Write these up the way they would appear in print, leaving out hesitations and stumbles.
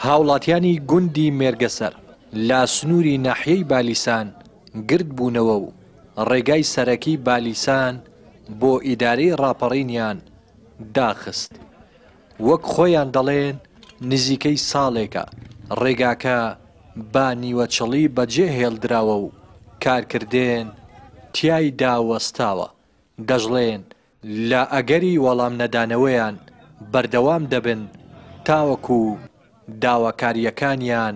هاوڵاتیانی گوندی مێرگەسەر لە سنووری ناحیەی بالیسان گردبوونەوە و ڕێگای سەرەکی بالیسان بۆ ئیدارەی ڕاپەڕینیان داخست. وەک خۆیان دەڵێن نزیکەی ساڵێکە ڕێگاکە بە نیوەچڵی بەجێ هێڵدراوە و کارکردن تیایدا وەستاوە، دەشڵێن لە ئەگەری وەڵامنەدانەوەیان بەردەوام دەبن تاوەکو داواکارییەکانیان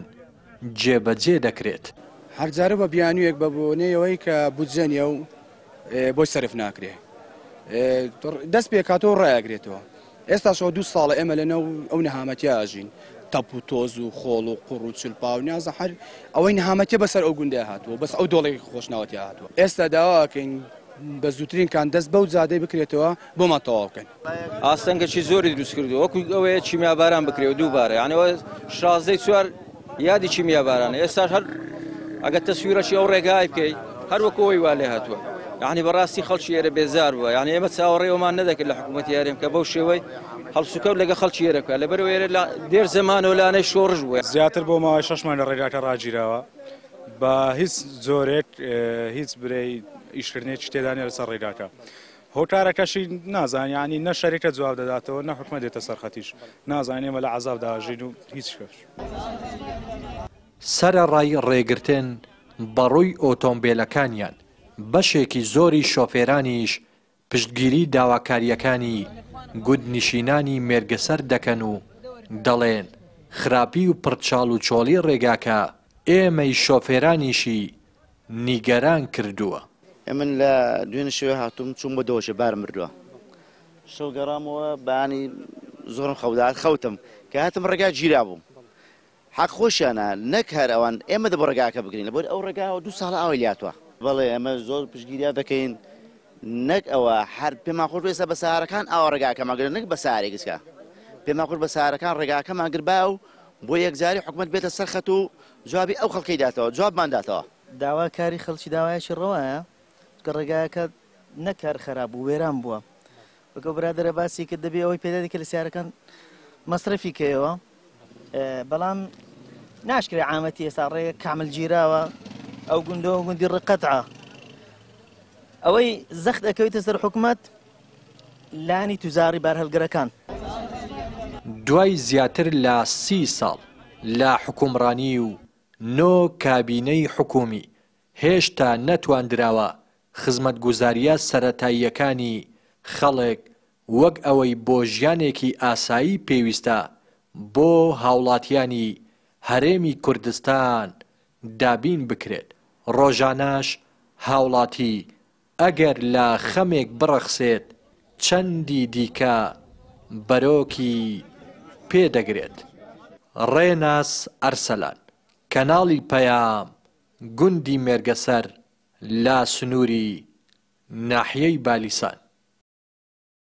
جێبەجێ دەکرێت. هەر جارە بە بیانوویەک بە بۆنەی ئەوەی کە بودجە نییە و بۆی سەرف ناکرێ دەست پێکاتەوە ڕایەگرێتەوە. ئێستاشەوە دوو ساڵە ئێمە لەناو ئەو نەهامەتیە ئەژین، تەپ و تۆز و خۆڵ و قوڕ و چلپا و نازانم هەر ئەوەی نەهامەتیە بەسەر ئەو گوندەیا هاتووە بەس ئەو دۆڵێکی خۆشناوەتیا هاتووە. ئێستا داوا ئەکەین بە زووترین کات دەست بەو جادەی بکرێتەوە بۆمان تەواو بکەن. ئاستەنگەکی زۆری دروست کردووە وەکو ئەوەیە کیمیاباران بکرێ و دووبارە یعنی ئەوە شازدەی چوار یادی کیمیابارانە ئێستاش هەر ئەگەر تەسویرەکی ئەو ڕێگای بکەی هەر وەکو ئەوەی وا لێ هاتووە یعنی بەڕاستی خەڵکی ئێرە بێزار بووە یعنی ئێمە چاوەڕێی ئەومان نەدەکرد لە حکوومەتی هەرێم کە بەو شێوەی هەڵسوکەوت لەگە خەڵکی ئێرە بکات لەبەر ئێرە لە دێر زەمانەوە لانەی شۆڕش بووە. زیاتر بۆ ماوەی شەش مانگ لە ڕێگاکە ڕاگیراوە بە هیچ جۆرێک هیچ برەی ئیشکردنێکی تێدا نیە لەسەر ڕێگاکە هۆکارەکەشی نازانین یانی نە شەریکە جواب دەداتەوە نە حکومەت دێتە سەر خەتیش نازانین ئێمە لە عەزابدا ئەژین و هیچ کەس. سەرەڕای ڕێگرتن بەڕووی ئۆتۆمبێلەکانیان، بەشێکی زۆری شۆفێرانیش پشتگیری داواکارییەکانی گوندنشینانی مێرگەسەر دەکەن و دەڵێن، خراپی و پڕچاڵوچۆڵی ڕێگاکە ئێمەی شۆفێرانیشی نیگەران کردووە. ئەمن لە دوێنێ شەوێ هاتووم چووم بۆ دۆشێ بارم بردووە شەو گەڕامەوە بەیانی زۆرم خەودات خەوتم کە هاتم ڕێگا گیرا بوو حەق خۆشیانە نەک هەر ئەوان ئێمە دەبوو ڕێگاکە بگرین لەبەر ئەو ڕێگاوە دوو ساڵە ئاوی لاتوە. بەڵێ ئێمە زۆر پشتگیریان دەکەین نەک ئەوە هەر پێمان خۆش بوو ئێستا بە سارەکان ئاوا ڕێگاکەمان گرن نەک بە سارێک گچکە پێمان خۆش بە سارەکان ڕێگاکەمان گربا و بۆ یەکجاری حکومەت بێتە سەر خەت و جوابی ئەو خەڵکەی داتەوە جوابمان داتەوە. داوا کاری خەڵکی داوایەکی ڕەوایە چونکە ڕێگایەکە نەک هەر خەراپ بوو وێران بووە وەک ئەو برادەرە باسی کرد دەبێ ئەوەی پێدا کە لە سیارەکان مەسرەفی کەیەوە بەڵام ناشکرێ عامەتی ئێستا ڕێ کامل گیراوە ئەو گوندەوە گوندی ڕقەتعە ئەوەی زەخت ئەکەویتە سەر حکومەت لانی توزاری بارهەڵگرەکان. دوای زیاتر لە سی ساڵ لە حوکمڕانی و نۆ کابینەی حکومی، هێشتا نەتواندراوە خزمەتگوزارییە سەرەتاییەکانی خەڵک وەک ئەوەی بۆ ژیانێکی ئاسایی پێویستە بۆ هاوڵاتیانی هەرێمی کوردستان دابین بکرێت، ڕۆژانەش هاوڵاتی ئەگەر لە خەمێک بڕەخسێت چەندی دیکە بەرۆکی پێ دەگرێت. ڕێناس ئەرسەلان، کەناڵی پەیام، گوندی مێرگەسەر لە سنووری ناحیەی بالیسان.